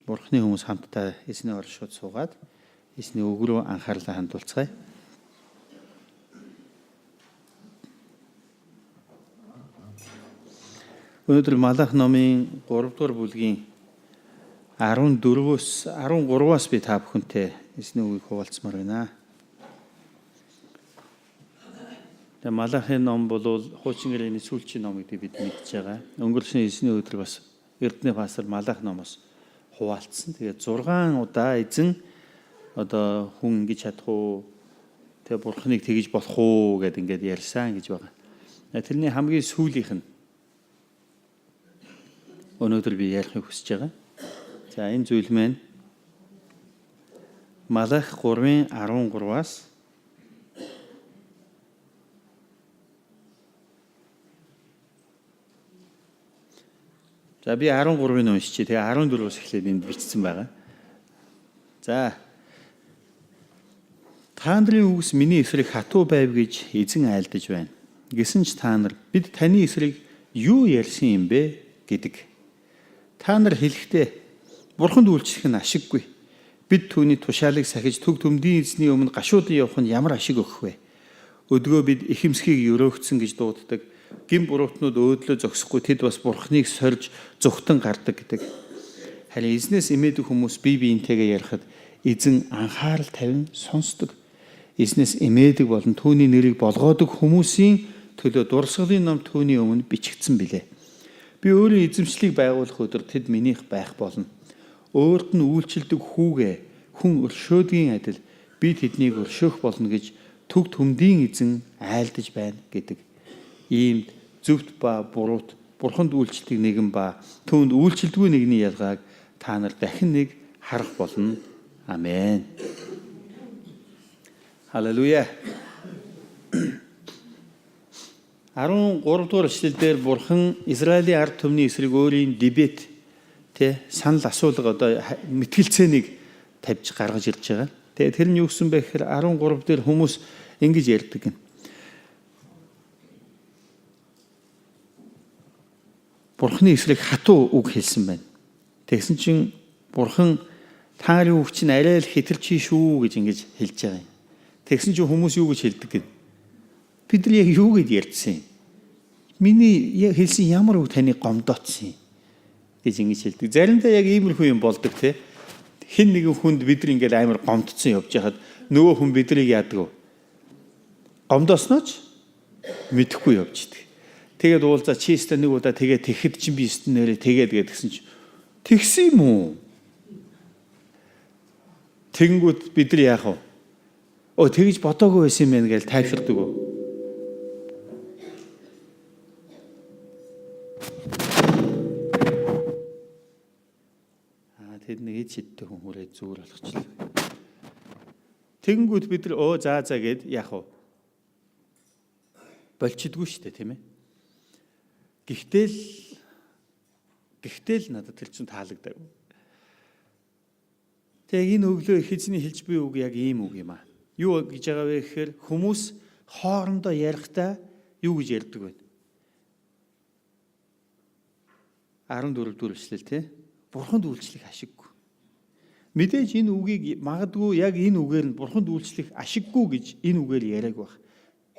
Бурхны хүмүүс хамтдаа эзний оршууд суугаад эзний үг рүү анхаарлаа хандуулцгаая. Өнөөдөр Малах номын 3 дугаар бүлгийн 14-өөс 13-аас би та бүхэнтэй эзний үгийг хуваалцмаар байна. Тэгээ Малахын ном бол хуучин гэрээний сүүлчийн ном гэдгийг бид мэдж байгаа. Өнгөрсөн эзний өдөр бас Эрдэнэ пастор Малах номоос хуваалцсан. Тэгээд 6 удаа эзэн одоо хүн ингэж чадах уу? Тэгээ бурхныг тэгж болох уу гэд ингээд ярьсан гэж байгаа. Тэрний хамгийн сүүлийнх нь өнөөдөр би ярихыг хүсэж байгаа. За энэ зүйл маань Малах 3:13-аас За би 13-ыг уншчихъя. Тэгээ 14-өөс эхлээд энд бичсэн байгаа. За Та нарын үгс миний эсрэг хатуу байв гэж эзэн айлдаж байна. Гэсэн ч та нар бид таны эсрэг юу ярьсан юм бэ гэдэг. Та нар хэлэхдээ бурханд үйлчлэх нь ашиггүй. Бид түүний тушаалыг сахиж төг төмдийн эзний өмнө гашуудан явах нь ямар ашиг өгөх вэ? Өдгөө бид ихэмсхийг өрөөгдсөн гэж дууддаг. Гин буруутнууд өөдлөө зогсохгүй тэд бас бурхныг сорж зүхтэн гардаг гэдэг. Харин эзнээс эмээдэг хүмүүс бие биентэйгээ ярихад эзэн анхаарал тавин сонсдог. Эзнээс эмээдэг болон түүний нэрийг болгоодог хүмүүсийн төлөө дурсгалын ном түүний өмнө бичигдсэн билээ. Би өөрийн эзэмшлийг байгуулах өдөр тэд минийх байх болно. Өөрт нь үйлчилдэг хүүгээ хүн өршөөдгийн адил би тэднийг өршөөх болно гэж төг төмдийн эзэн айлдаж байна гэдэг. Иймд зөвхт ба буруут бурханд үйлчлдэг нэгэн ба түүнд үйлчилдэггүй нэгний ялгааг та нар дахин нэг харах болно. Амен. Халелуя. 13 дугаар эшлэл дээр бурхан Израилийн ард түмний эсрэг өөрийн debate тэ санал асуулга одоо мэтгэлцээнийг тавьж гаргаж ирж байгаа. Тэгээ тэр нь юу гэсэн бэ гэхээр 13 дээр хүмүүс ингэж ярьдаг юм. Бурханы эсрэг хатуу үг хэлсэн байна. Тэгсэн чинь бурхан та нарын үг чинь арай л хэтэрчий шүү гэж ингэж хэлж байгаа юм. Тэгсэн чинь хүмүүс юу гэж хэлдэг гэв? Бид нар яг юу гэд ярьсан юм? Миний яг хэлсэн ямар үг таны гомдоотсон юм гэж ингэж хэлдэг. Заримдаа яг иймэрхүү юм болдог те. Хэн нэгэн хүнд бид нар ингээл амар гомдсон явж байхад нөгөө хүн биднийг яадаг вэ? Гомдосноо ч мэдэхгүй явж идэг. Тэгээд уулзаа чи өстө нэг удаа тэгээд тэгэхэд чинь би өстө нэрээ тэгээд гэдгсэн чи тэгсэн юм уу? Тэгэнгүүт бид нар яах вэ? Өө тэгж бодоогүй байсан юм байна гэж тайвширдаг уу? Аа тэд нэг ид шидтэй хүн хүрээд зүгээр болгочлаа. Тэгэнгүүт бид нар өө за за гэд яах вэ? Болчдгүй шүү дээ, тийм ээ. Гэхдээ л надад тэр чинь таалагдаагүй. Тэгээ энэ өглөө их эзний хэлж буй үг яг ийм үг юм аа. Юу гэж байгаа вэ гэхээр хүмүүс хоорондоо ярихдаа юу гэж ярьдаг вэ? 14 дугаар эшлэл тий. Бурханд үйлчлэх ашиггүй. Мэдээж энэ үгийг магадгүй яг энэ үгээр нь бурханд үйлчлэх ашиггүй гэж энэ үгээр яриаг байх.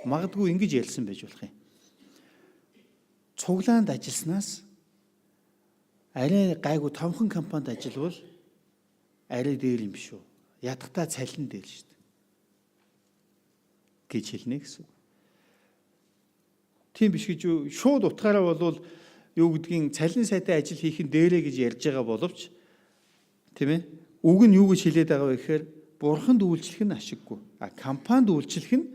Магадгүй ингэж ярьсан байж болох юм. Цуглаанд ажилласнаас арай гайгүй томхон компанид ажиллавал арай дээр юм шүү. Ядахтаа цалин дээр шүү дээ. Гэж хэлнэ гэсэн үг. Тийм биш гэж юу? Шууд утгаараа болвол юу гэдгийг цалин сайтай ажил хийх нь дээрээ гэж ярьж байгаа боловч тийм ээ? Үг нь юу гэж хэлээд байгаа вэ гэхээр бурханд үйлчлэх нь ашиггүй. А компанид үйлчлэх нь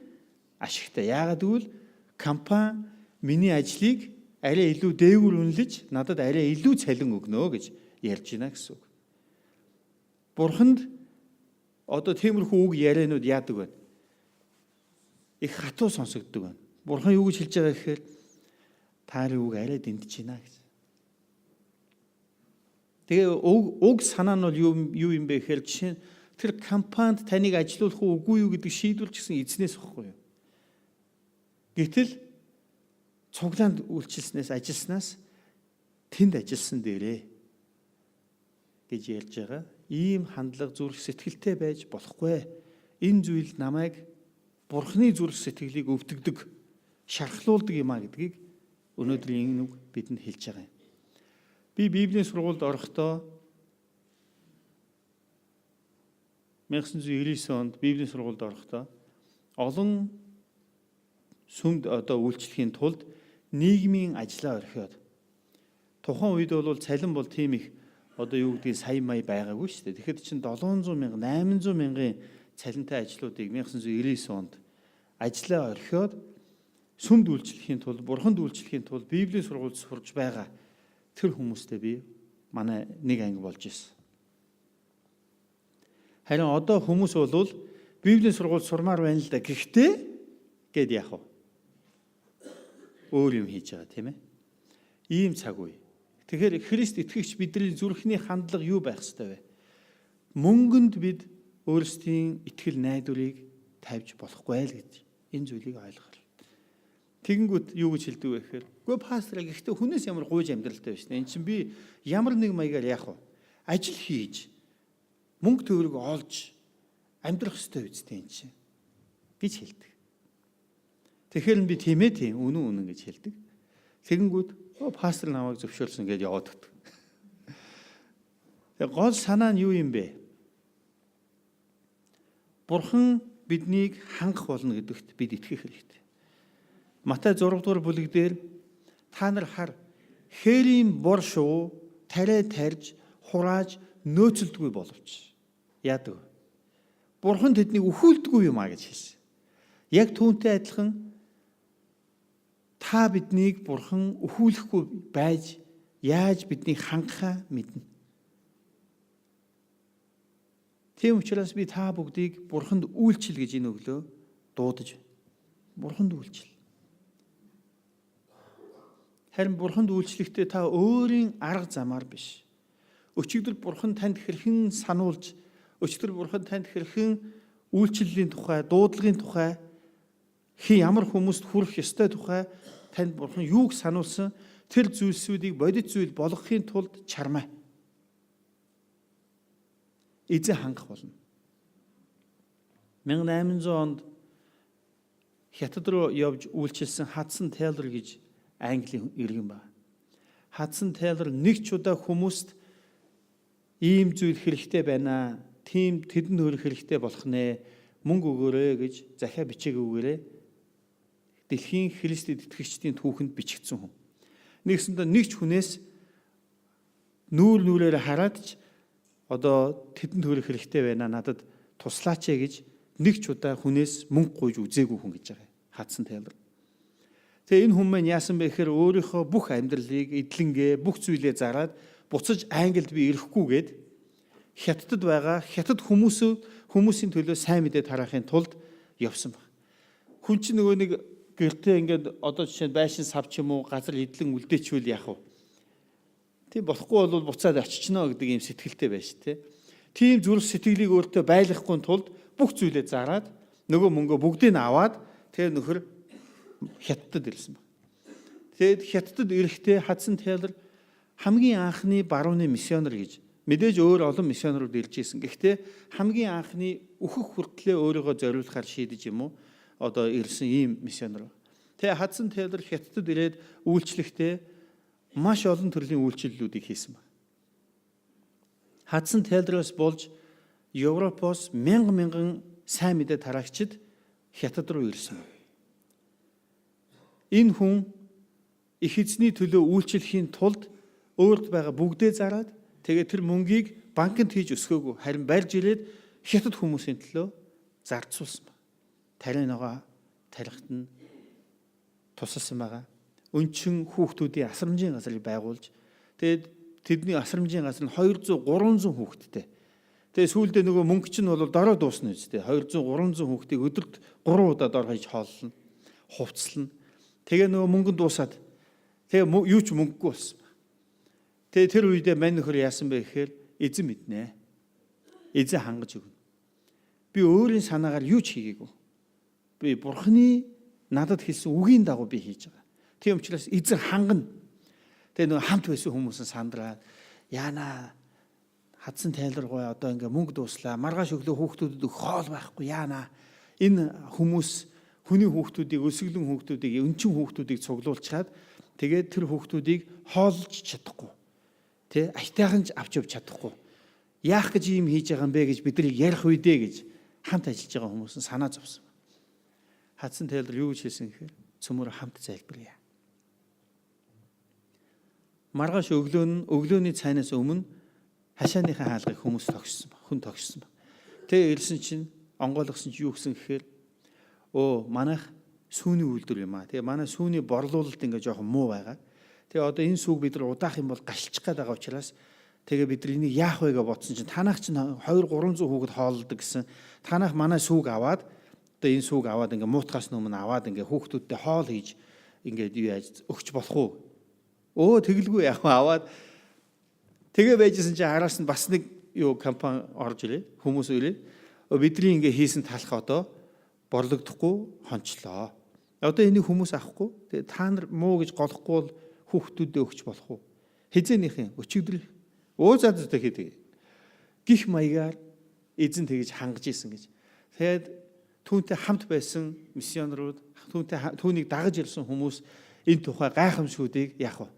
ашигтай. Яагаад гэвэл компани миний ажлыг арай илүү дээгүүр үнэлж надад арай илүү цалин өгнө гэж ярьж байна гэсэн үг. Бурханд одоо тиймэрхүү үг яриануд яадаг вэ? Их хатуу сонсогддог байна. Бурхан юу гэж хэлж байгаа гэхээр та нарын үг арай дэмтэж байна гэж. Тэгээ уг санаа нь бол юу юм бэ гэхээр жишээ нь тэр компанид таныг ажилуулах уу үгүй юу гэдэг шийдвэр ч гэсэн эзнээс багхгүй юу. Гэтэл цуглаанд үйлчилснээс ажилласнаас тэнд ажилласан дээрээ гэж ярьж байгаа. Ийм хандлага зүрх сэтгэлтэй байж болохгүй. Энэ зүйл намайг Бурхны зүрх сэтгэлийг өвтгөдөг, шархлуулдаг юм а гэдгийг өнөөдрийн энэ үг бидэнд хэлж байгаа юм. Би Библийн сургуульд орохдоо 1999 онд Библийн сургуульд орохдоо олон сүмд одоо үйлчлэхийн тулд нийгмийн ажлаа орхиод, тухайн үед бол цалин бол тийм их одоо юу гэдгийг сая мая байгаагүй шүү дээ. Тэгэхэд чинь 700 мянга, 800 мянган цалинтай ажлуудыг 1999 онд ажлаа орхиод сүмд үйлчлэхийн тулд, бурханд үйлчлэхийн тулд Библийн сургуульд сурж байгаа тэр хүмүүстэй би манай нэг анги болж ирсэн. Харин одоо хүмүүс бол Библийн сургуульд сурмаар байна л да. Гэхдээ гээд яах вэ? Өөр юм хийж байгаа, тийм ээ. Ийм цаг үе. Тэгэхээр Христ итгэгч бидний зүрхний хандлага юу байх ёстой вэ? Мөнгөнд бид өөрсдийн итгэл найдварыг тавьж болохгүй л гэж энэ зүйлийг ойлгох. Тэгэнгүүт юу гэж хэлдэг вэ гэхээр, үгүй пастор, гэхдээ хүнээс ямар гуйж амьдралтай биш. Энд чинь би ямар нэг маягаар яах вэ? Ажил хийж мөнгө төгрөг олж амьдрах ёстой үстэй энэ чинь гэж хэлдэг. Тэгэхээр би тийм ээ, тийм үнэн үнэн гэж хэлдэг. Тэгэнгүүт пастор намайг зөвшөөрсөн гэж яваад өгдөг. Тэгээ гол санаа нь юу юм бэ? Бурхан биднийг хангах болно гэдэгт бид итгэх хэрэгтэй. Матай 6 дугаар бүлэг дээр та нар хар, хээрийн бор шувуу тариа тарьж хурааж нөөцөлдгүй боловч яадаг вэ? Бурхан тэднийг үхүүлдэггүй юм а гэж хэлсэн. Яг түүнтэй адилхан та биднийг Бурхан үхүүлэхгүй байж яаж биднийг хангахаа мэднэ. Тийм учраас би та бүгдийг Бурханд үйлчил гэж энэ өглөө дуудаж байна. Бурханд үйлчил. Харин Бурханд үйлчлэхдээ та өөрийн арга замаар биш. Өчигдөр Бурхан танд хэрхэн сануулж, өчигдөр Бурхан танд хэрхэн үйлчлэлийн тухай, дуудлагын тухай, хэн ямар хүмүүст хүрэх ёстой тухай танд Бурхан юуг сануулсан, тэр зүйлсүүдийг бодит зүйл болгохын тулд чармай. Эзэн хангах болно. 1800 онд Хятад руу явж үйлчилсэн Хадсон Тейлор гэж Английн иргэн байна. Хадсон Тейлор нэг ч удаа хүмүүст ийм зүйл хэрэгтэй байна, тийм тэдэнд хөрөх хэрэгтэй болох нэ, мөнгө өгөөрэй гэж захиа бичээг өгөөрэй. Дэлхийн Христэд итгэгчдийн түүхэнд бичигдсэн хүн. Нэгсэндээ нэг ч хүнээс нүүр нүрээр хараад ч одоо тэдэнд хөрөх хэрэгтэй байна, надад туслаач ээ гэж нэг ч удаа хүнээс мөнгө гуйж үзээгүй хүн гэж байгаа. Хадсон Тейлор. Тэгээ энэ хүн маань яасан бэ гэхээр өөрийнхөө бүх амьдралыг эдлэнгээ бүх зүйлээ зараад буцаж Англид би ирэхгүйгээд Хятадд байгаа хятад хүмүүсийн төлөө сайн мэдээ тараахын тулд явсан баг. Хүн чинь нөгөө нэг гэртээ ингээд одоо жишээ нь байшин сав ч юм уу газар эдлэн үлдээчвэл яах вэ? Тийм болохгүй бол буцаад очично гэдэг ийм сэтгэлтэй байж тээ. Тийм зүрх сэтгэлийг өөртөө байлгахгүй тулд бүх зүйлээ зараад нөгөө мөнгөө бүгдийг нь аваад тэгээ нөхөр Хятадд ирсэн баг. Тэгээд Хятадд ирэхдээ Хадсон Тейлор хамгийн анхны барууны миссионер гэж, мэдээж өөр олон миссионерууд ирж исэн. Гэхдээ хамгийн анхны өөхөх хүртлээ өөрийгөө зориулахаар шийдэж юм уу одоо ирсэн ийм миссионер. Тэгээ Хадсон Тейлор Хятадд ирээд үйлчлэхдээ маш олон төрлийн үйлчлэлүүдийг хийсэн байна. Хадсон Тейлороос болж Европоос мянган мянган сайн мэдээ тараагчид Хятад руу ирсэн байна. Энэ хүн их эзний төлөө үйлчлэхийн тулд өөрт байгаа бүгдээ зараад тэгээ тэр мөнгийг банкнд хийж өсгөөгүй, харин барьж ирээд хятад хүмүүсийн төлөө зарцуулсан ба. Тариа ногоо тарихт нь тусалсан байгаа. Өнчин хүүхдүүдийн асрамжийн газрыг байгуулж, тэгээд тэдний асрамжийн газар нь 200 300 хүүхэдтэй. Тэгээ сүүлдээ нөгөө мөнгө чинь бол дорой дуусна үстэй. 200 300 хүүхдийг өдөрт 3 удаа дор хаяж хооллоно, хувцлана. Тэгээ нөгөө мөнгө нь дуусаад тэгээ юу ч мөнгөгүй болсон. Тэгээ тэр үедээ мань нөхөр яасан бэ гэхээр эзэн мэднэ. Эзэн хангаж өгнө. Би өөрийн санаагаар юу ч хийгээгүй. Би Бурхны надад хэлсэн үгийн дагуу би хийж байгаа. Тийм учраас эзэн хангана. Тэгээ нөгөө хамт байсан хүмүүс нь сандраад яана Хадсон Тейлор, Хадсан тайлбар гой одоо ингээ мөнгө дууслаа. Маргааш өглөө хүүхдүүдэд өгөх хоол байхгүй яана. Энэ хүмүүс хүний хүүхдүүдийг, өсөглөн хүүхдүүдийг, өнчин хүүхдүүдийг цуглуулчаад тэгээд тэр хүүхдүүдийг хооллож чадахгүй. Тэ аятайхан ч авч явж чадахгүй. Яах гэж ийм хийж байгаа юм бэ гэж биднийг ярих үедээ гэж хамт ажиллаж байгаа хүмүүс нь санаа зовсон. Хадсан тайлбар юу гэж хэлсэн гэхээр цөмөр хамт залбирая. Маргааш өглөө нь өглөөний цайнаас өмнө хашааныхаа хаалгыг хүмүүс тогшсон ба, хүн тогшсон ба. Тэгээ ирсэн чинь онгойлгосон чинь юу гэсэн гэхээр манайх сүүний үйлдвэр юм аа. Тэгээ манай сүүний борлуулалт ингээ жоохон муу байгаа. Тэгээ одоо энэ сүүг бид нар удаах юм бол гашилчих гээд байгаа учраас тэгээ бид нар энийг яах вэ гэж бодсон чинь танах чинь 2 300 хүүхэд хооллодог гэсэн. Танах манай сүүг аваад одоо энэ сүүг аваад ингээ муутгаас өмнө аваад ингээ хүүхдүүдтэй хоол хийж ингээд юу яаж өгч болох уу? Тэгэлгүй яах вэ аваад тэгээ байжсэн чинь араас нь бас нэг юу компани орж ирээ. Хүмүүс ирээ. Бидний ингээ хийсэн талх одоо борлогдохгүй хончлоо. Одоо энийг хүмүүс авахгүй. Тэгээ та нар муу гэж голохгүй бол хүүхдүүдэд өгч болох уу? Хизээнийхэн өчигдөр за хийдэг. Гих маягаар эзэн тэгж хангаж исэн гэж. Тэгээд түүнтэй хамт байсан миссионерууд, түүнийг дагаж ирсэн хүмүүс энэ тухай гайхамшгуудыг яах вэ?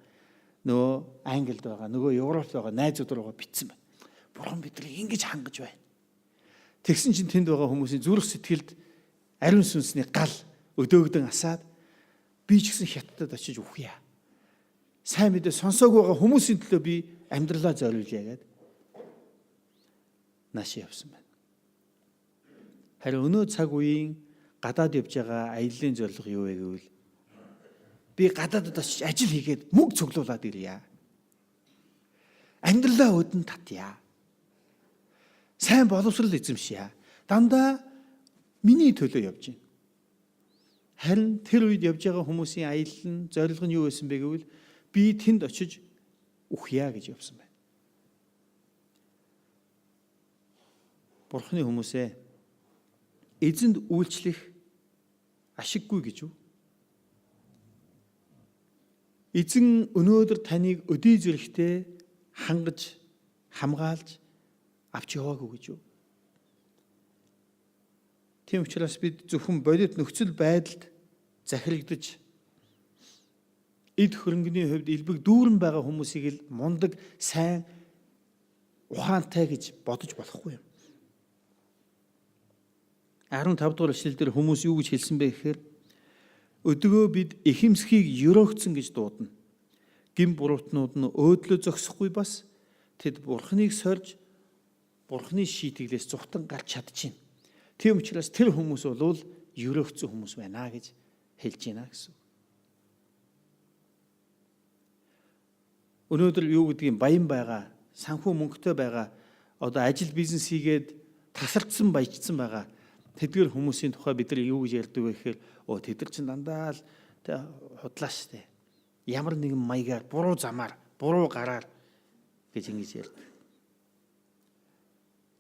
Нөгөө Англид байгаа, нөгөө Европт байгаа найзууд руугаа бичсэн байна. Бурхан биднийг ингэж хангаж байна. Тэгсэн чинь тэнд байгаа хүмүүсийн зүрх сэтгэлд ариун сүнсний гал өдөөгдөн асаад би ч гэсэн Хятадд очиж үхье. Сайн мэдээ сонсоогүй байгаа хүмүүсийн төлөө би амьдралаа зориулъя гэд нааш явсан байна. Харин өнөө цаг үеийн гадаад явж байгаа аяллаа зорилго юу вэ гэвэл би гадаадд очиж ажил хийгээд мөнгө цуглуулад ирье. Амьдралаа өдөн татъя. Сайн боловсрал эзэмшье. Дандаа миний төлөө явж байна. Харин тэр үед явж байгаа хүмүүсийн аялал нь зорилго нь юу байсан бэ гэвэл би тэнд очиж үхье гэж явсан байна. Бурхны хүмүүсээ эзэнд үйлчлэх ашиггүй гэж үү? Эзэн өнөөдөр таныг өдий зэрэгтэй хангаж, хамгаалж авч яваагүй гэж үү? Тийм учраас бид зөвхөн бодит нөхцөл байдалд захирагдаж эд хөрөнгөний хувьд элбэг дүүрэн байгаа хүмүүсийг л мундаг, сайн, ухаантай гэж бодож болохгүй юм. 15 дугаар эшлэл дээр хүмүүс юу гэж хэлсэн бэ гэхээр өдгөө бид эхэмсхийг өрөөгцөн гэж дуудана. Гим буруутнууд нь өөдлөө зогсохгүй бас тэд бурхныг сорж бурхны шийтгэлээс зүхтан гарч чадчихэв. Тийм учраас тэр хүмүүс бол өрөөгцөн хүмүүс байна гэж хэлж байна гэсэн. Өнөөдөр юу гэдгийг баян байгаа, санхүү мөнгөтэй байгаа, одоо ажил бизнес хийгээд тасардсан баяжсан байгаа тэдгэр хүмүүсийн тухай бид нар юу гэж ярьдаг вэ гэхээр тэд нар чинь дандаа л худлаа штэ. Ямар нэгэн маягаар буруу замаар, буруу гараар гэж ингэж ярьдаг.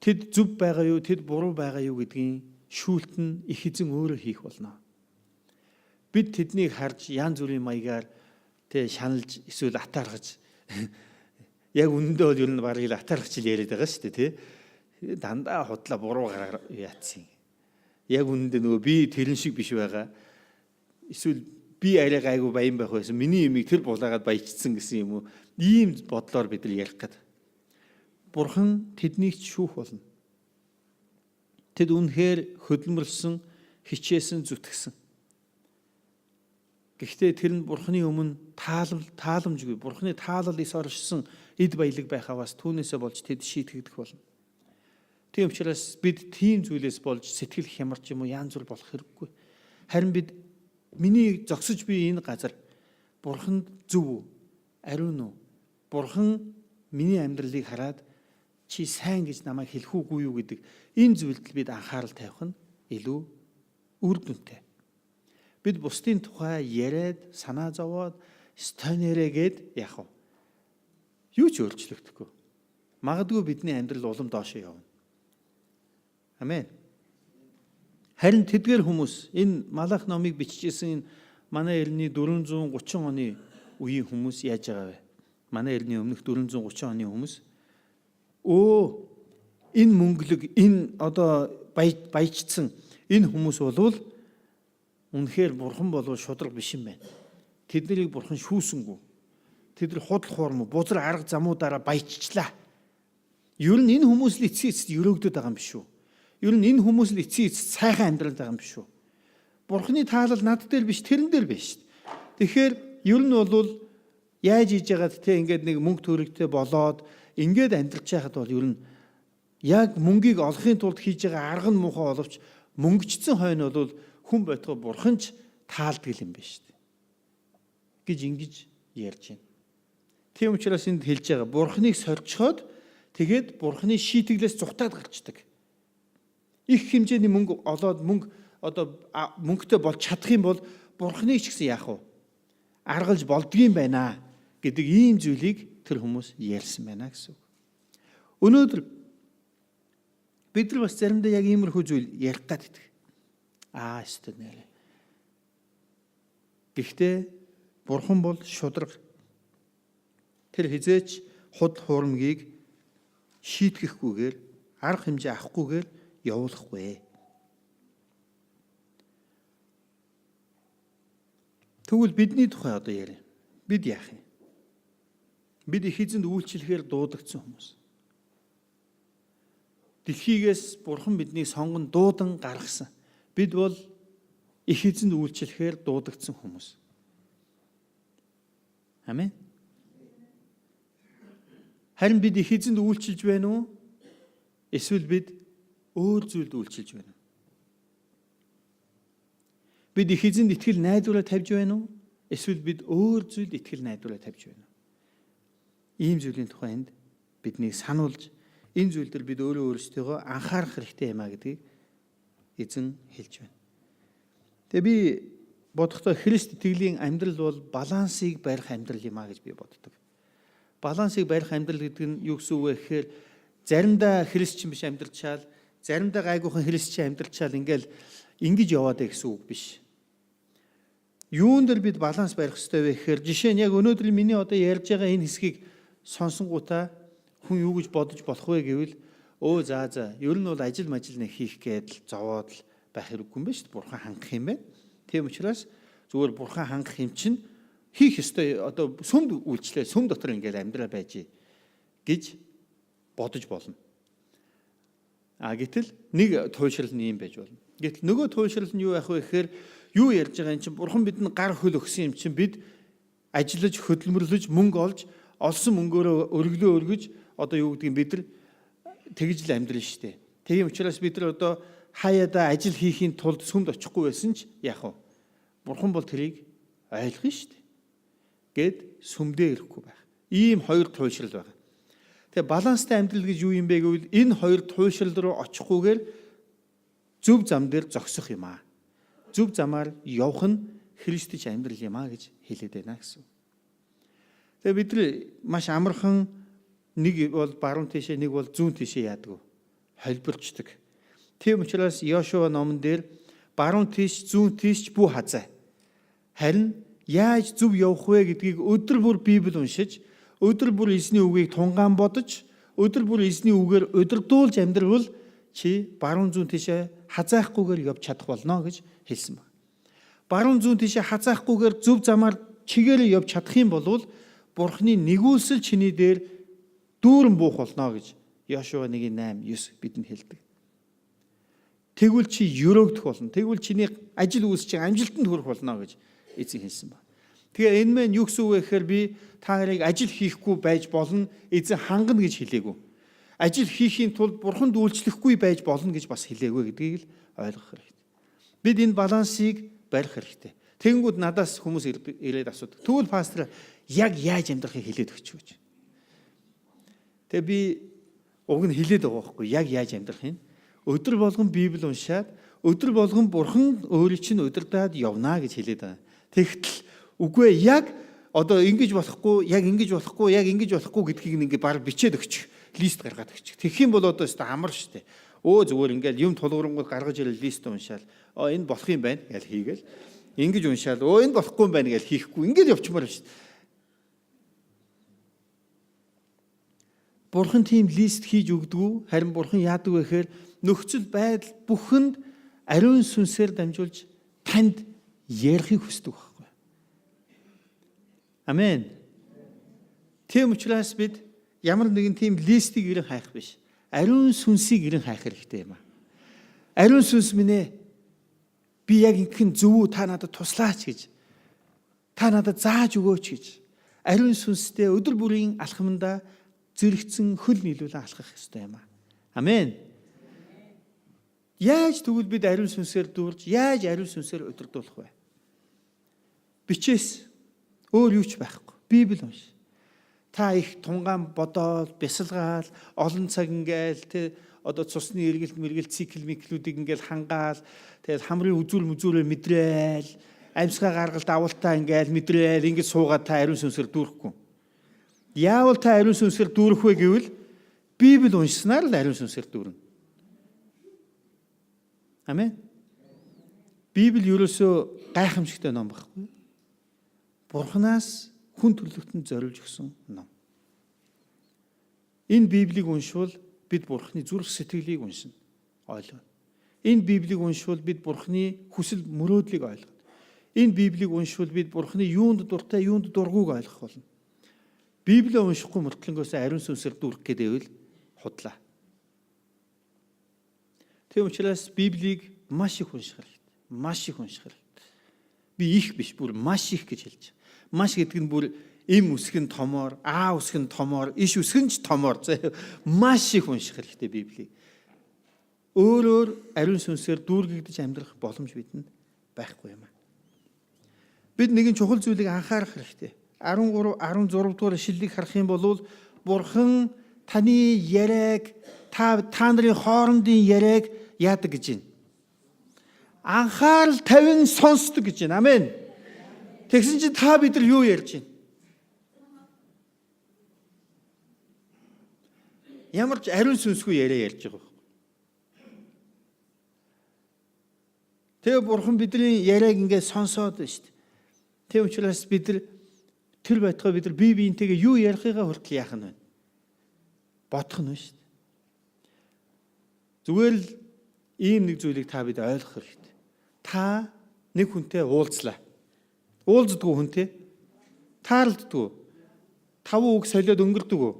Тэд зөв байгаа юу, тэд буруу байгаа юу гэдгийн шүүлт нь их эзэн өөрөө хийх болно. Бид тэднийг харж янз бүрийн маягаар шаналж эсвэл атаархаж яг үнэндээ бол ер нь барыг л атаархаж л яриад байгаа шүү дээ тий. Дандаа худлаа буруу гараар яатсан. Яг үнэндээ нөгөө би тэрэн шиг биш байгаа. Эсвэл би арай гайгүй баян байх байсан. Миний юмыг тэр булаагаад баяжчихсан гэсэн юм уу? Ийм бодлоор бид нар ярих гээд. Бурхан тэднийг ч шүүх болно. Тэд үнэхээр хөдөлмөрлсөн, хичээсэн, зүтгэсэн. Гэхдээ тэр нь Бурханы өмнө тааламжгүй, Бурханы таалал ис оршсон эд баялаг байхаваас түүнээсээ болж тэд шийтгэгдэх болно. Тийм учраас бид тийм зүйлээс болж сэтгэл хямарч юм уу янз бүр болох хэрэггүй. Харин бид миний зогсож би энэ газар Бурханд зөв үү? Ариун уу? Бурхан миний амьдралыг хараад чи сайн гэж намайг хэлэх үгүй юу гэдэг энэ зүйлд бид анхаарал тавих нь илүү үр дүнтэй. Бид бусдын тухай яриад, санаа зовоод, стонерээгээд яах вэ? Юу ч өөрчлөгдөхгүй. Магадгүй бидний амьдрал улам доошоо явна. Амен. Харин тэдгэр хүмүүс энэ Малах номыг бичижсэн манай эртний 430 оны үеийн хүмүүс яаж байгаа вэ? Манай эртний өмнөх 430 оны хүмүүс Өө, энэ мөнгөлөг, энэ одоо баяжцсан энэ хүмүүс болвол үнэхээр бурхан болов шударга биш юм байна. Тэднийг бурхан шүүсэнгүү. Тэд нар худал хуурмуу, бузар арга замуудаараа баяжчлаа. Ер нь энэ хүмүүс л эцсийн эцэст өрөөгдөд байгаа юм биш үү? Ер нь энэ хүмүүс л эцсийн эцэст сайхан амьдрал байгаа юм биш үү? Бурханы таалал над дээр биш, тэрэн дээр биш. Тэгэхээр ер нь бол яаж хийж яагаад те ингээд нэг мөнгө төрөгтэй болоод ингээд амьдрч байхад бол ер нь яг мөнгийг олохын тулд хийж байгаа арга нь муухай боловч мөнгөчсөн хойно бол хүн байтугай бурхан ч таалдаг юм биш гэж ингэж ярьж байна. Тийм учраас энд хэлж байгаа бурханыг сорьчхоод тэгээд бурханы шийтгэлээс зугтаад гарчдаг. Их хэмжээний мөнгө олоод мөнгө одоо мөнгөтэй болж чадах юм бол бурханыг ч гэсэн яах вэ? Аргалж болдгийм байна гэдэг ийм зүйлийг тэр хүмүүс ярьсан байна гэсэн үг. Өнөөдөр бид нар бас заримдаа яг иймэрхүү зүйл ярих гад идэх. Аа, өстө нэрээ. Гэхдээ бурхан бол шударга. Тэр хизээч худал хуурмгийг шийтгэхгүйгээр, арга хэмжээ авахгүйгээр явуулахгүй. Тэгвэл бидний тухай одоо яриа. Бид яах юм? Бид их эзэнд үйлчлэхээр дуудагдсан хүмүүс. Дэлхийгээс бурхан биднийг сонгон дуудан гаргасан. Бид бол их эзэнд үйлчлэхээр дуудагдсан хүмүүс. Амен. Харин бид их эзэнд үйлчилж байна уу? Эсвэл бид өөр зүйлд үйлчилж байна уу? Бид их эзэнд итгэл найдвараа тавьж байна уу? Эсвэл бид өөр зүйлд итгэл найдвараа тавьж байна уу? Ийм зүйлийн тухай энд биднийг сануулж, энэ зүйл дээр бид өөрөө өөрсдийгөө анхаарах хэрэгтэй юм а гэдгийг эзэн хэлж байна. Тэгээ би бодохдоо Христ итгэлийн амьдрал бол балансыг барих амьдрал юм а гэж би боддог. Балансыг барих амьдрал гэдэг нь юу гэсэн үг вэ гэхээр заримдаа христчин биш амьдрчаал, заримдаа гайгүйхан христчин амьдрчаал ингээл ингэж яваад байх гэсэн үг биш. Юун дээр бид баланс барих ёстой вэ гэхээр жишээ нь яг өнөөдөр миний одоо ярьж байгаа энэ хэсгийг сонсонгуудаа хүн юу гэж бодож болох вэ гэвэл өө за ер нь бол ажил мажил нэг хийх гээд л зовоод л байх хэрэггүй юм байна шүү дээ. Бурхан хангах юм байна. Тийм учраас зүгээр бурхан хангах юм чинь хийх ёстой одоо сүмд үйлчлээ, сүм дотор ингээл амьдраа байж гэж бодож болно. А гэтэл нэг туйлшрал нь юм байж болно. Гэтэл нөгөө туйлшрал нь юу байх вэ гэхээр юу ярьж байгаа юм чинь бурхан бидэнд гар хөл өгсөн юм чинь бид ажиллаж хөдөлмөрлөж мөнгө олж олсон мөнгөөрөө өргөлөө өргөж одоо юу гэдгийг бид нар тэгж л амьдрна шүү дээ. Тийм учраас бид нар одоо хаяада ажил хийхийн тулд сүмд очихгүй байсан ч яах вэ? Бурхан бол тэрийг ойлгоно шүү дээ. Гэд сүмдээ ирэхгүй байх. Ийм хоёр туйлшрал байна. Тэгээ баланстай амьдрал гэж юу юм бэ гэвэл энэ хоёр туйлшрал руу очихгүйгээр зөв зам дээр зогсох юм аа. Зөв замаар явах нь Христч амьдрал юм аа гэж хэлээд байна гэсэн. Тэгээ бид нар маш амархан нэг бол баруун тийшээ, нэг бол зүүн тийшээ яадаг. Холбирчдаг. Тийм учраас Йошуа номон дээр баруун тийш, зүүн тийш бүү хазай. Харин яаж зөв явах вэ гэдгийг өдөр бүр Библи уншиж, өдөр бүр эзний үгийг тунгаан бодож, өдөр бүр эзний үгээр удирдуулж амьдрвал чи баруун зүүн тийшээ хазайхгүйгээр явж чадах болно гэж хэлсэн байна. Баруун зүүн тийшээ хазайхгүйгээр зөв замаар чигээр явж чадах юм бол Бурхны нэгүүлсэл чиний дээр дүүрэн буух болно гэж Йошуа 1:8 9 бидэнд хэлдэг. Тэгвэл чи өрөөгдөх болно. Тэгвэл чиний ажил үйлс чинь амжилтанд хүрэх болно гэж эзэн хэлсэн байна. Тэгээ энэ мэн юу гэсэн үг вэ гэхээр би та нарыг ажил хийхгүй байж болно, эзэн хангана гэж хэлээгүй. Ажил хийхийн тулд бурханд үйлчлэхгүй байж болно гэж бас хэлээгүй гэдгийг л ойлгох хэрэгтэй. Бид энэ балансыг барих хэрэгтэй. Тэгэнгүүт надаас хүмүүс ирээд асуудаг. Тэгвэл пастор яг яаж амьдрахыг хэлээд өгч гэж. Тэгээ би уг нь хэлээд байгаа байхгүй яг яаж амьдрах юм. Өдөр болгон Библи уншаад, өдөр болгон бурхан өөрийн чинь удирдаад явна гэж хэлээд байгаа. Тэгтэл үгүй яг одоо ингэж болохгүй, яг ингэж болохгүй, яг ингэж болохгүй гэдгийг ингээ баг бичээд өгчих, лист гаргаад өгчих. Тэгэх юм бол одоо өстө амар штэ. Өө зүгээр ингээл юм тулгуурлангууд гаргаж ирэл лист уншаал. Оо энэ болох юм байна гэж хийгээл. Ингэж уншаал. Өө энэ болохгүй юм байна гэж хийхгүй. Ингээл явчмаар штэ. Бурхан тийм list хийж өгдөггүй. Харин Бурхан яадаг вэ гэхээр нөхцөл байдал бүхэнд ариун сүнсээр дамжуулж танд ярихыг хүсдэг байхгүй. Амен. Тийм учраас бид ямар нэгэн тийм list ийг эрен хайх биш. Ариун сүнсийг эрен хайх хэрэгтэй юм аа. Ариун сүнс минь ээ, би яг ингэх нь зөв үү, та надад туслаач гэж. Та надад зааж өгөөч гэж. Ариун сүнстэй өдөр бүрийн алхамдаа зэрэгцэн хөл нийлүүлэн алхах ёстой юм аа. Амен. Яаж тэгвэл бид ариун сүнсээр дүүрж, яаж ариун сүнсээр удирдуулах вэ? Бичээс өөр юу ч байхгүй. Библи унш. Та их тунгаан бодоол, бясалгаал, олон цаг ингээл тэ одоо цусны эргэлт мэргэлт цикл миклүүдийг ингээл хангаал, тэгэл хамрын үзүүр мүзүүрээ мэдрээл, амьсгаа гаргалт авалтаа ингээл мэдрээл, ингэж суугаад та ариун сүнсээр дүүрэхгүй. Яавал та ариун сүнсээр дүүрэх вэ гэвэл Библи уншсанаар л ариун сүнсээр дүүрнэ. Амен. Библи ерөөсөө гайхамшигтай ном байхгүй. Бурханаас хүн төрлөختөнд зориулж өгсөн ном. Энэ Библийг уншвал бид Бурханы зүрх сэтгэлийг уншина, ойлгоно. Энэ Библийг уншвал бид Бурханы хүсэл мөрөөдлийг ойлгоно. Энэ Библийг уншвал бид Бурханы юунд дуртай, юунд дургүйг ойлгох болно. Библийг уншихгүй мөртлөнгөөс ариун сүнсээр дүүрэх гэдэвэл худлаа. Тийм учраас Библийг маш их унших хэрэгтэй. Маш их унших хэрэгтэй. Би их биш, бүр маш их гэж хэлж байна. Маш гэдэг нь бүр эм үсэг нь томоор, а үсэг нь томоор, иш үсэг нь ч томоор. Маш их унших хэрэгтэй Библийг. Өөрөөр ариун сүнсээр дүүргэгдэж амьдрах боломж бидэнд байхгүй юм аа. Бид нэгэн чухал зүйлийг анхаарах хэрэгтэй. 13 16 дугаар ишлэлийг харах юм бол Бурхан таны яриаг та нарын хоорондын яриаг яадаг гэж байна. Анхаарал тавин сонсдог гэж байна. Амен. Тэгсэн чинь та бид нар юу ярьж байна? Ямар ч ариун сүнсгүй яриа ярьж байгаа байхгүй. Тэгээ Бурхан бидний яриаг ингээд сонсоод байна шүү дээ. Тийм учраас бид нар тэр байтугай бид нар бие биентэйгээ юу ярихыгаа хүртэл яах нь вэ? Бодох нь шүү дээ. Зүгээр л ийм нэг зүйлийг та бид ойлгох хэрэгтэй. Та нэг хүнтэй уулзлаа. Уулздаггүй хүнтэй таарлддаггүй. 5 үг солиод өнгөрдөг үү?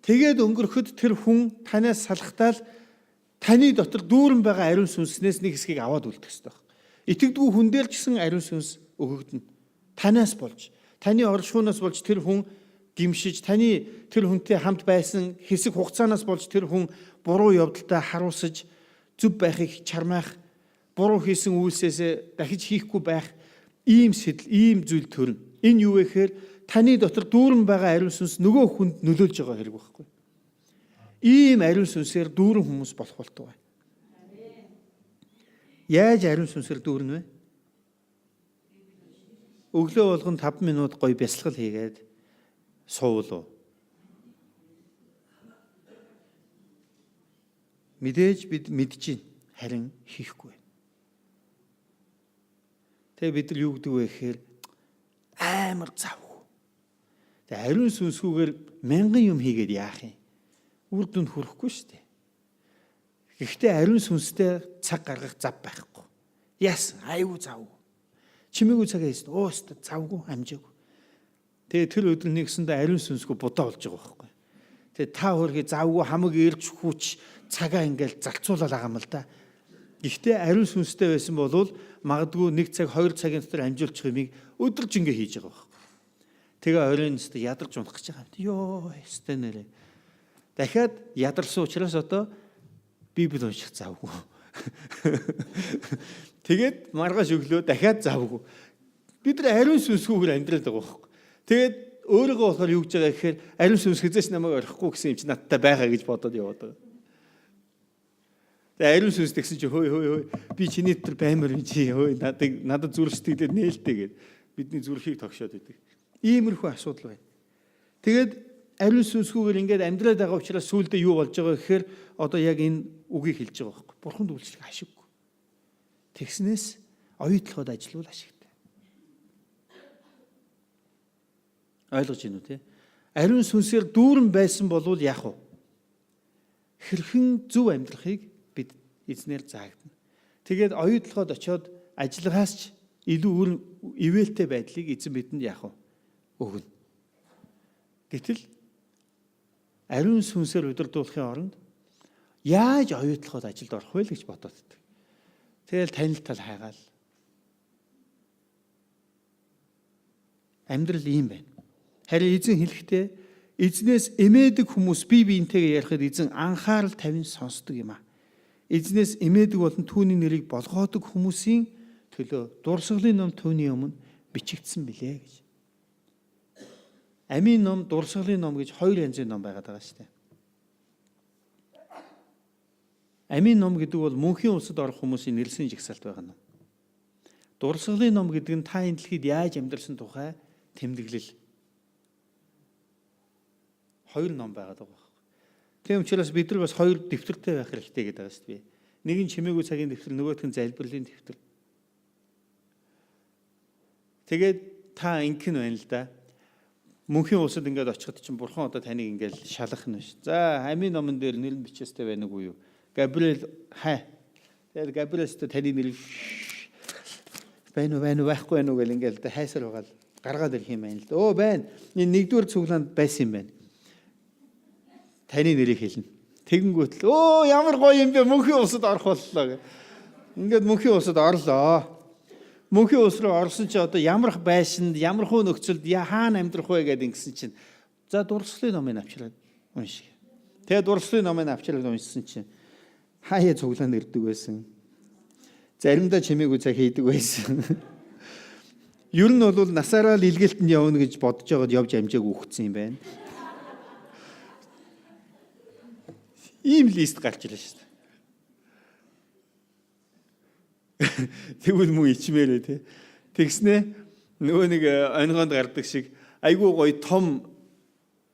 Тэгээд өнгөрөхөд тэр хүн танаас салахтаа л таны дотор дүүрэн байгаа ариун сүнснээс нэг хэсгийг аваад үлдэх ёстой. Итгэдэггүй хүн дээр ч гэсэн ариун сүнс өгөгдөнө. Танаас болж, таны оршихуунаас болж тэр хүн гимшиж, таны тэр хүнтэй хамт байсан хэсэг хугацаанаас болж тэр хүн буруу явдалтай харуулсаж, зөв байхыг чармаах, буруу хийсэн үйлсээсээ дахиж хийхгүй байх ийм сэтэл, ийм зүйл төрнө. Энэ юу вэ гэхээр таны дотор дүүрэн байгаа ариун сүнс нөгөө хүнд нөлөөлж байгаа хэрэг байхгүй. Ийм ариун сүнсээр дүүрэн хүмүүс болох болтугай. Яаж ариун сүнсээр дүүрнэ вэ? Өглөө болгон 5 минут гоё бясалгал хийгээд суувал уу? Мэдээж бид мэдэж байна, харин хийхгүй. Тэгээ бид нар юу гэдэг вэ гэхээр амар завгүй. Тэгээ ариун сүнсгүйгээр мянган юм хийгээд яах юм? Үр дүнд хүрэхгүй шүү дээ. Гэхдээ ариун сүнстэй цаг гаргах зав байхгүй. Яасан? Айгүй завгүй. Чимээгүй цаг хийсэн. Оо өстө завгүй, амжаагүй. Тэгээ тэр өдөр нэгсэндээ ариун сүнсгүй будаа болж байгаа байхгүй. Тэгээ та хөрхи завгүй хамаг ирж хүч цагаа ингээл зарцуулаад байгаа юм л да. Гэхдээ ариун сүнстэй байсан бол магадгүй 1 цаг 2 цагийн дотор амжуулчих юмыг өдөрж ингээ хийж байгаа байхгүй. Тэгээ оройн өстө ядарч унах гэж байгаа юм. Йоо өстө нэрээ. Дахиад ядарсан учраас одоо Библи унших завгүй. Тэгээд маргааш өглөө дахиад завгүй. Бид нар ариун сүнсгүйгээр амьдраад байгаа байхгүй. Тэгээд өөрийгөө болохоор юу гэж байгаа гэхээр ариун сүнс хизээч намайг орхихгүй гэсэн юм чи надтай байгаа гэж бодоод яваад байгаа. Тэгээ ариун сүнс тэгсэн чи хөөе хөөе хөөе би чиний дотор баймар юм чи хөөе надад надад зүрх сэтгэлээр нээлттэй гэд бидний зүрхийг тогшоод идэг. Иймэрхүү асуудал байна. Тэгээд ариун сүнсгүйгээр ингээд амьдраад байгаа учраас сүүлдээ юу болж байгаа гэхээр одоо яг энэ үгийг хэлж байгаа байхгүй. Бурханд үйлчлэх ашиггүй. Тэгснээс оюутлогод ажиллавал ашигтай. Ойлгож байна уу те? Ариун сүнсээр дүүрэн байсан болвол яах вэ? Хэрхэн зөв амьдрахыг бид эзнээр заагдана. Тэгээд оюутлогод очиод ажиллагаас ч илүү үр ивэлтэй байдлыг эзэн бидэнд яах вэ? Өгнө. Гэтэл ариун сүнсээр удирдуулахын оронд яаж оюутлогод ажилд орох вэ гэж бодоод байдаг. Тэгэл танил тал хайгаал. Амьдрал ийм байна. Харин эзэн хэлэхдээ эзнээс эмээдэг хүмүүс бие биентэйгээ ярихад эзэн анхаарал тавин сонсдог юм аа. Эзнээс эмээдэг болон түүний нэрийг болгоодог хүмүүсийн төлөө дурсгалын ном түүний өмнө бичигдсэн билээ гэж. Амийн ном, дурсгалын ном гэж хоёр янзын ном байгаад байгаа шүү дээ. Амийн ном гэдэг бол мөнхийн улсад орох хүмүүсийн нэрсийн жагсаалт байгаа ном. Дурсгалын ном гэдэг нь та энэ дэлхийд яаж амьдрсан тухай тэмдэглэл. Хоёр ном байгаад байгаа байхгүй. Тийм учраас бид нар бас хоёр дэвтэртэй байх хэрэгтэй гэдэг байгаа шүү дээ. Нэг нь чимээгүй цагийн дэвтэр, нөгөөх нь залбирлын дэвтэр. Тэгээд та ингэн байна л да. Мөнхийн улсад ингээд очиход чинь бурхан одоо таныг ингээд шалгах нь биш. За, амийн номон дээр нэр нь бичээстэй байна уу юу? Габриэл хай. Тэгээд Габриэлстэй таны нэр байна уу, байна уу, байхгүй байна уу гэл ингээд хайсаар байгаа л гаргаад ирэх юм байна л да. Өө байна. Энэ нэгдүгээр цуглаанд байсан юм байна. Таны нэрийг хэлнэ. Тэгэнгүүт л өө ямар гоё юм бэ, мөнхийн улсад орох боллоо гэх. Ингээд мөнхийн улсад орлоо. Мөнхийн улс руу орсон чи одоо ямар байшинд, ямар хөө нөхцөлд хаана амьдрах вэ гэдээ ингэсэн чинь за дурсгалын номыг авчираад уншиг. Тэгээд дурсгалын номыг авчираад уншсан чинь хаяа цуглаанд ирдэг байсан. Заримдаа чимээгүй цаг хийдэг байсан. Ер нь бол насаараа л илгээлтэнд явна гэж бодож байгаад явж амжаагүй үхсэн юм байна. Ийм лист гарч ирлээ шүү дээ. Тэгвэл мөн ичмээрээ тий. Тэгснэ нөгөө нэг онгоонд гардаг шиг айгүй гоё том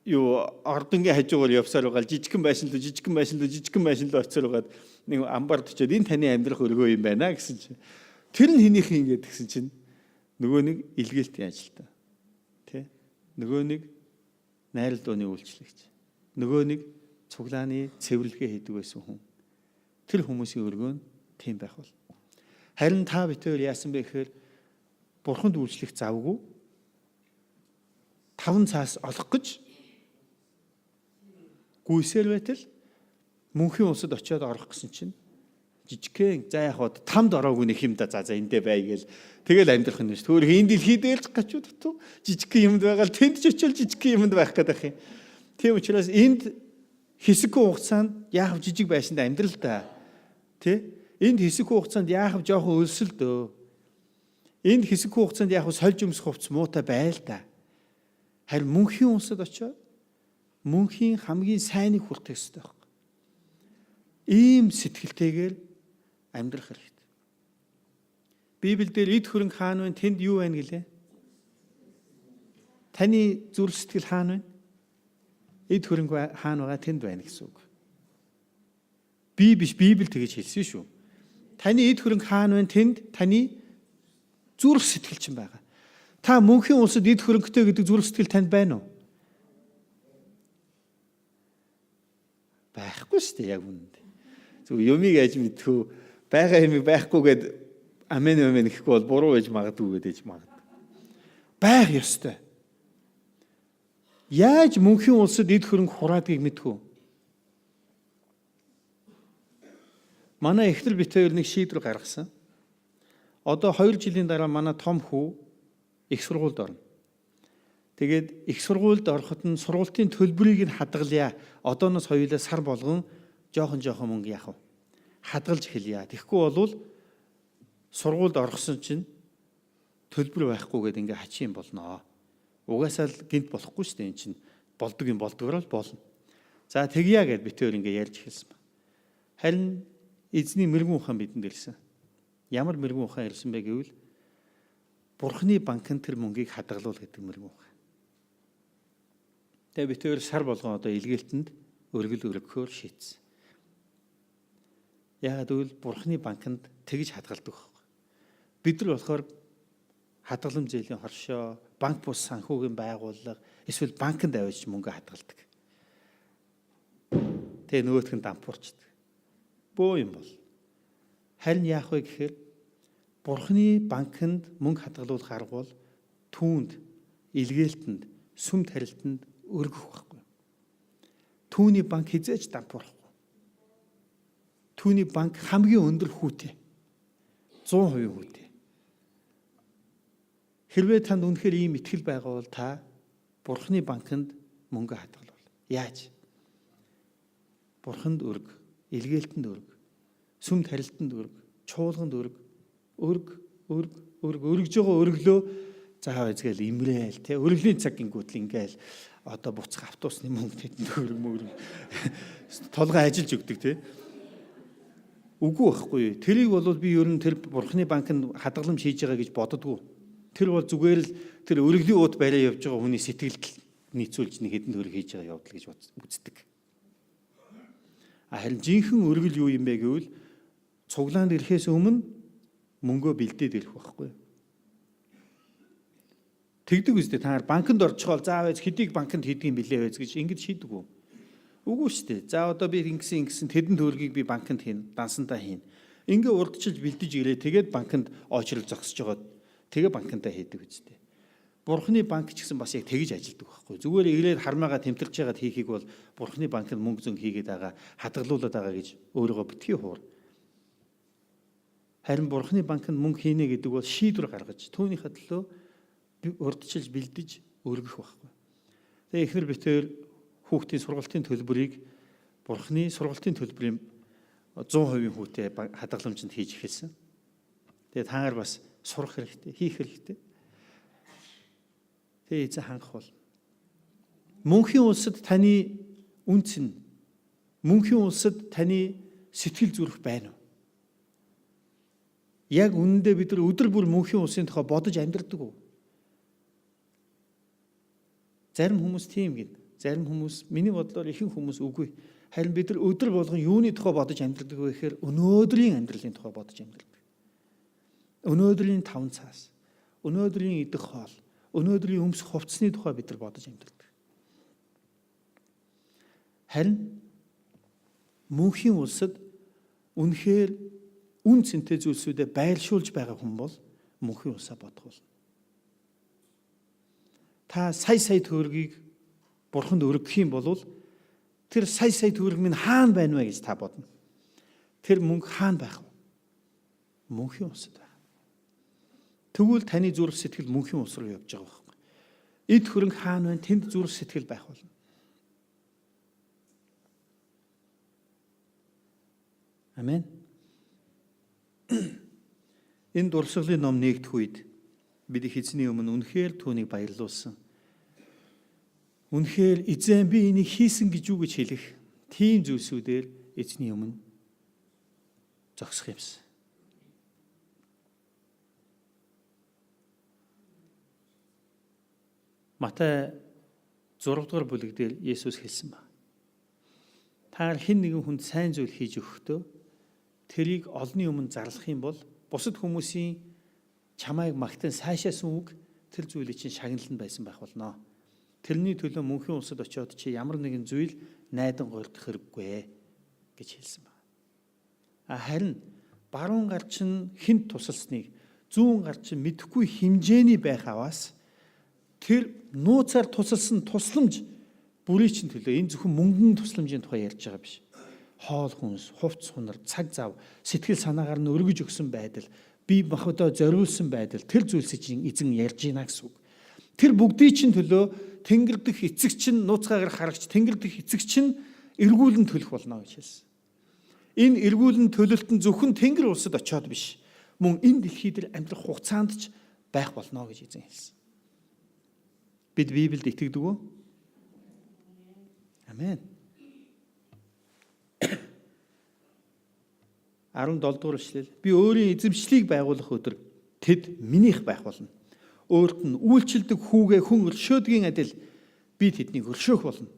юу ордонгийн хажуугаар явсаар байгаа л жижигхэн байшин л жижигхэн байшин л жижигхэн байшин л очсоор байгаад нэг амбард очиод энэ таны амьдрах өргөө юм байна гэсэн чинь тэр нь хэнийх юм гээд тэгсэн чинь нөгөө нэг илгээлтийн ажилтан тий, нөгөө нэг найрал дууны үйлчлэгч, нөгөө нэг цуглааны цэвэрлэгээ хийдэг байсан хүн, тэр хүмүүсийн өргөө нь тийм байх бол. Харин та бид хоёр яасан бэ гэхээр бурханд үйлчлэх завгүй 5 цаас олох гэж гүйсээр байтал мөнхийн улсад очиод орох гэсэн чинь жижигхэн за яг хад тамд ороогүй нэг юм да, за за эндээ бай гээл тэгэл амьдрах юм шүү. Түр энэ дэлхий дээр л гачуу дутуу жижигхэн юмд байгаа л тэнд ч очиод жижигхэн юмд байх гэдэг юм. Тийм учраас энд хэсэггүй хугацаанд яахав жижиг байшинд амьдрал та. Тэ? Энд хэсэггүй хугацаанд яахав жоохон өлсөл дөө. Энд хэсэггүй хугацаанд яахав сольж өмсөх хувцас муутай байл та. Харин мөнхийн улсад очиод мөнхийн хамгийн сайныг хүртэх ёстой байхгүй. Ийм сэтгэлтэйгээр амьдрах хэрэгтэй. Библиэлд эд хөрөнгө хаана вэ? Тэнд юу байна гэлээ? Таны зүрх сэтгэл хаана вэ? Эд хөрөнгө хаана байгаа тэнд байна гэсэн үг. Би биш, Библи тэгж хэлсэн шүү. Таны эд хөрөнгө хаана вэ? Тэнд таны зүрх сэтгэл чинь байгаа. Та мөнхийн улсад эд хөрөнгөтэй гэдэг зүрх сэтгэл танд байна уу? Байхгүй шүү дээ яг үнэндээ. Зөв юмыг яаж мэдхүү, байгаа юмыг байхгүй гэд амен амен гэхгүй бол буруу байж магадгүй гэдэж магадгүй. Байх ёстой. Яаж мөнхийн улсад эд хөрөнгө хураадгийг мэдхүү? Манай эхнэр бит хоёр нэг шийдвэр гаргасан. Одоо 2 жилийн дараа манай том хүү их сургуульд орно. Тэгээд их сургуульд ороход нь сургуулийн төлбөрийг нь хадгалъя. Одооноос хоёулаа сар болгон жоохон жоохон мөнгө яах вэ? Хадгалж эхэлье. Тэгэхгүй болвол сургуульд орохсон чинь төлбөр байхгүй гэдээ ингээ хачин болноо. Угаасаа л гинт болохгүй шүү дээ, энэ чинь болдог юм болдгоор л болно. За тэгье гэд бит хоёр ингээ ярьж эхэлсэн ба. Харин эзний мэрэгүн ухаан бидэнд ирсэн. Ямар мэрэгүн ухаан ирсэн бэ гэвэл Бурхны банкнд тэр мөнгийг хадгалуул гэдэг мэрэгүн ухаан. Тэгээ бит хоёр сар болгон одоо илгээлтэнд өргөл өргөхөөр шийдсэн. Яагаад гэвэл Бурхны банкнд тэгж хадгалдаг байхгүй. Бид нар болохоор Хадгаламж зээлийн хоршоо, банк бус санхүүгийн байгууллага эсвэл банкнд авчиж мөнгө хадгалдаг. Тэгээ нөгөөх нь дампуурчдаг. Бөө юм бол. Харин яах вэ гэхээр Бурхны банкнд мөнгө хадгалуулах арга бол түүнд, илгээлтэнд, сүм тарилтанд өргөх байхгүй. Түүний банк хизээж дампуурахгүй. Түүний банк хамгийн өндөр хүүтэй. 100% хүүтэй. Хэрвээ танд үнэхээр ийм итгэл байгаа бол та Бурхны банкнд мөнгө хадгалуул. Яаж? Бурханд өрг, илгээлтэнд өрг, сүм тарилтанд өрг, чуулганд өрг, өрг, өрг, өрг, өргөж байгаа өрглөө заав эзгээл имрээл те өргөлийн цаг гингүүтэл ингээл одоо буцах автобусны мөнгө тэдэнд өрг мөрг толгой ажиллаж өгдөг те. Үгүй байхгүй. Тэрийг бол би ер нь тэр Бурхны банкнд хадгаламж хийж байгаа гэж боддгоо. Тэр бол зүгээр л тэр өргөлийн уут бариа явж байгаа хүний сэтгэлд нийцүүлж нэг хэдэн төгрөг хийж байгаа явдал гэж үздэг. Харин жинхэнэ өргөл юу юм бэ гэвэл цуглаанд ирэхээс өмнө мөнгөө бэлдээд ирэх байхгүй. Тэгдэг үстэй та нар банкнд орчихоол заав байж хэдийг банкнд хийдэг юм билээ байж гэж ингэж шийдэг үү? Үгүй шүү дээ. За одоо би ингэсэн ингэсэн тэдэн төгрөгийг би банкнд хийн, дансантаа хийн. Ингээ урдчилж бэлдэж ирээ тэгээд банкнд очрол зогсож байгаа. Тэгээ банкндаа хийдэг үстэй. Бурхны банк ч гэсэн бас яг тэгж ажилдаг байхгүй. Зүгээр ирээд хармаагаа тэмтэрч яагаад хийхийг бол Бурхны банкнд мөнгө зөн хийгээд байгаа, хадгалуулад байгаа гэж өөрийгөө битгий хуур. Харин Бурхны банкнд мөнгө хийнэ гэдэг бол шийдвэр гаргаж түүнийхээ төлөө урдчилж бэлдэж өргөх байхгүй. Тэгээ эхнэр битээр хүүхдийн сургалтын төлбөрийг Бурхны сургалтын төлбөрийн 100% хүүтэй хадгаламжинд хийж эхэлсэн. Тэгээ та нар бас сурах хэрэгтэй, хийх хэрэгтэй. Тэгээ эзэн хангах бол мөнхийн улсад таны үнц нь мөнхийн улсад таны сэтгэл зүрх байна уу? Яг үнэндээ бид нар өдөр бүр мөнхийн улсын тухай бодож амьдрдаг уу? Зарим хүмүүс тийм гэд. Зарим хүмүүс миний бодлоор ихэнх хүмүүс үгүй. Харин бид нар өдөр болгон юуны тухай бодож амьдрдаг вэ гэхээр өнөөдрийн амьдралын тухай бодож амьдрдаг. Өнөөдрийн таван цаас, өнөөдрийн идэх хоол, өнөөдрийн өмсөх хувцсны тухай бид нар бодож амьдрдаг. Харин мөнхийн улсад үнэхээр үн цэнтэй зүйлсүүдэд байлшуулж байгаа хүн бол мөнхийн улсаа бодох болно. Та сая сая төгрөгийг бурханд өргөх юм бол тэр сая сая төгрөг минь хаана байна вэ гэж та бодно. Тэр мөнгө хаана байх вэ? Мөнхийн улсад байх. Тэгвэл таны зүрх сэтгэл мөнхийн улс руу явж байгаа байхгүй. Эд хөрөнгө хаана байна? Тэнд зүрх сэтгэл байх болно. Амен. Энэ дурсгалын ном нэгдэх үед бид их эзний өмнө үнэхээр түүнийг баярлуулсан. Үнэхээр эзэн би энийг хийсэн гэж юу гэж хэлэх тийм зүйлсүүдээр эзний өмнө зогсох юмсан. Матай 6 дугаар бүлэг дээр Есүс хэлсэн ба. Та хэн нэгэн хүнд сайн зүйл хийж өгөхдөө тэрийг олонний өмнө зарлах юм бол бусад хүмүүсийн чамайг магтан сайшаасан үг тэр зүйлийг чинь шагналанд байсан байх болно. Тэрний төлөө мөнхийн улсад очиод чи ямар нэгэн зүйл найдан гордох хэрэггүй гэж хэлсэн байна. Харин баруун гар чинь хүнд тусалсныг зүүн гар чинь мэдэхгүй хэмжээний байх аваас тэр нууцаар тусалсан тусламж бүрийн чинь төлөө энэ зөвхөн мөнгөн тусламжийн тухай ярьж байгаа биш. Хоол хүнс, хувц хунар, цаг зав, сэтгэл санаагаар нь өргөж өгсөн байдал, бие махбодоо зориулсан байдал тэр зүйлсийг чинь эзэн ярьж байна гэсэн үг. Тэр бүгдийн чинь төлөө Тэнгэр дэх эцэг чинь нууцгаагаар харагч Тэнгэр дэх эцэг чинь эргүүлэн төлөх болно гэж хэлсэн. Энэ эргүүлэн төлөлт нь зөвхөн Тэнгэр улсад очиод биш. Мөн энэ дэлхий дээр амьдрах хугацаанд ч байх болно гэж эзэн хэлсэн. Бид Библиэд итгэдэг үү? Амен. 17 дугаар эшлэл. Би өөрийн эзэмшлийг байгуулах өдөр тэд минийх байх болно. Өөрт нь үйлчилдэг хүүгээ хүн өршөөдгийн адил би тэднийг өршөөх болно.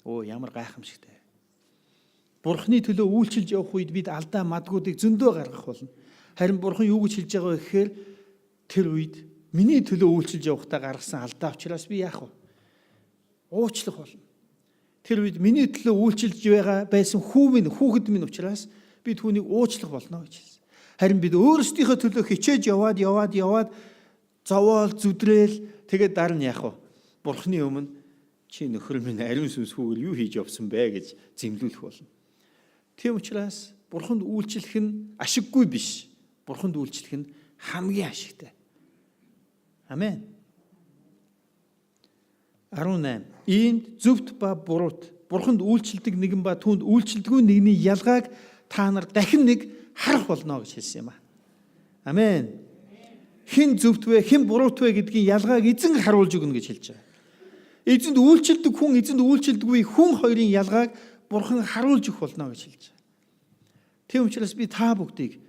Өө ямар гайхамшигтай. Бурхны төлөө үйлчилж явах үед бид алдаа мадгуудыг зөндөө гаргах болно. Харин Бурхан юу гэж хэлж байгаа вэ гэхээр тэр үед миний төлөө үйлчилж явахдаа гаргасан алдаа учраас би яах вэ? Уучлах болно. Тэр үед миний төлөө үйлчилж байгаа байсан хүү минь, хүүхэд минь учраас би түүнийг уучлах болно гэж хэлсэн. Харин бид өөрсдийнхөө төлөө хичээж яваад яваад яваад зовоол зүдрээл тэгээд дараа нь яах вэ? Бурхны өмнө чи нөхөр минь ариун сүнс хүүгээр юу хийж явсан бэ гэж зэмлүүлэх болно. Тийм учраас Бурханд үйлчлэх нь ашиггүй биш. Бурханд үйлчлэх нь хамгийн ашигтай. Амен. 18. Иймд зөвхт ба буруут Бурханд үйлчилдэг нэгэн ба түүнд үйлчилдэггүй нэгний ялгааг та нар дахин нэг харах болно гэж хэлсэн юм а. Амен. Хэн зөвхт вэ, хэн буруут вэ гэдгийн ялгааг эзэн харуулж өгнө гэж хэлж байгаа. Эзэнд үйлчилдэг хүн, эзэнд үйлчилдэггүй хүн хоёрын ялгааг Бурхан харуулж өгөх болно гэж хэлж байгаа. Тийм учраас би та бүгдийг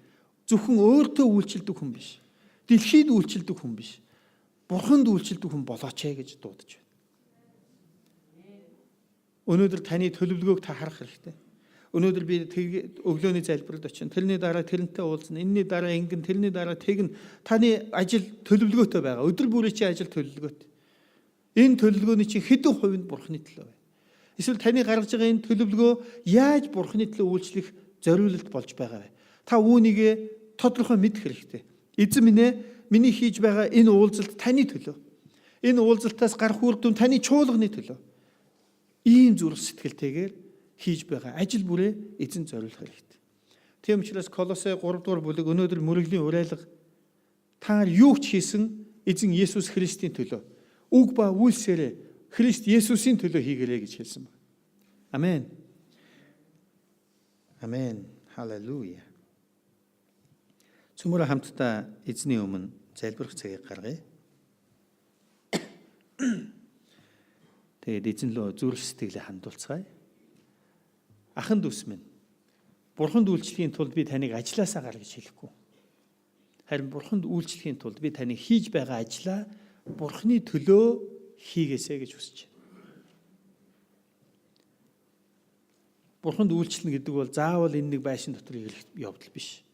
зөвхөн өөртөө үйлчилдэг хүн биш, дэлхийд үйлчилдэг хүн биш, Бурханд үйлчилдэг хүн болооч ээ гэж дуудаж байна. Өнөөдөр таны төлөвлөгөөг та харах хэрэгтэй. Өнөөдөр би өглөөний залбиралд очино. Тэрний дараа тэрнтэй уулзна. Энэний дараа ингэн, тэрний дараа тэгнэ. Таны ажил төлөвлөгөөтэй байгаа. Өдөр бүрийн чи ажил төлөвлөгөөтэй. Энэ төлөвлөгөөний чи хэдэн хувь нь Бурханы төлөө вэ? Эсвэл таны гаргаж байгаа энэ төлөвлөгөө яаж Бурханы төлөө үйлчлэх зориулалт болж байгаа вэ? Та үүнийгээ тодорхой мэдэх хэрэгтэй. Эзэн минь ээ, миний хийж байгаа энэ уулзалт таны төлөө. Энэ уулзалтаас гарах үр дүн таны чуулганы төлөө. Ийм зүрх сэтгэлтэйгээр хийж байгаа ажил бүрээ эзэн зориулах хэрэгтэй. Тийм учраас Колосай 3 дугаар бүлэг өнөөдөр мөргөлийн уриалга та нар юу ч хийсэн эзэн Есүс Христийн төлөө үг ба үйлсээрээ Христ Есүсийн төлөө хийгээрэй гэж хэлсэн байна. Амен. Амен. Халелуя. Цөмөрө хамтдаа эзний өмнө залбирах цагийг гаргая. Тэгээд эзэн лөө зүрх сэтгэлээ хандуулцгаая. Ахан дүүс минь, Бурханд үйлчлэхийн тулд би таныг ажлаасаа гар гэж хэлэхгүй. Харин Бурханд үйлчлэхийн тулд би таны хийж байгаа ажлаа Бурханы төлөө хийгээсэй гэж хүсэж байна. Бурханд үйлчлэнэ гэдэг бол заавал энэ нэг байшин дотор ирэх явдал биш.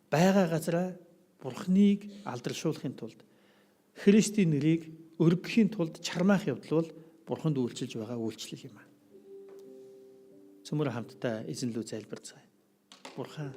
Байгаа газараа Бурханыг алдаршуулахын тулд Христийн нэрийг өргөхийн тулд чармаах явдал бол Бурханд үйлчилж байгаа үйлчлэл юм аа. Цөмөр хамтдаа эзэн лүү залбирцгаая. Бурхан,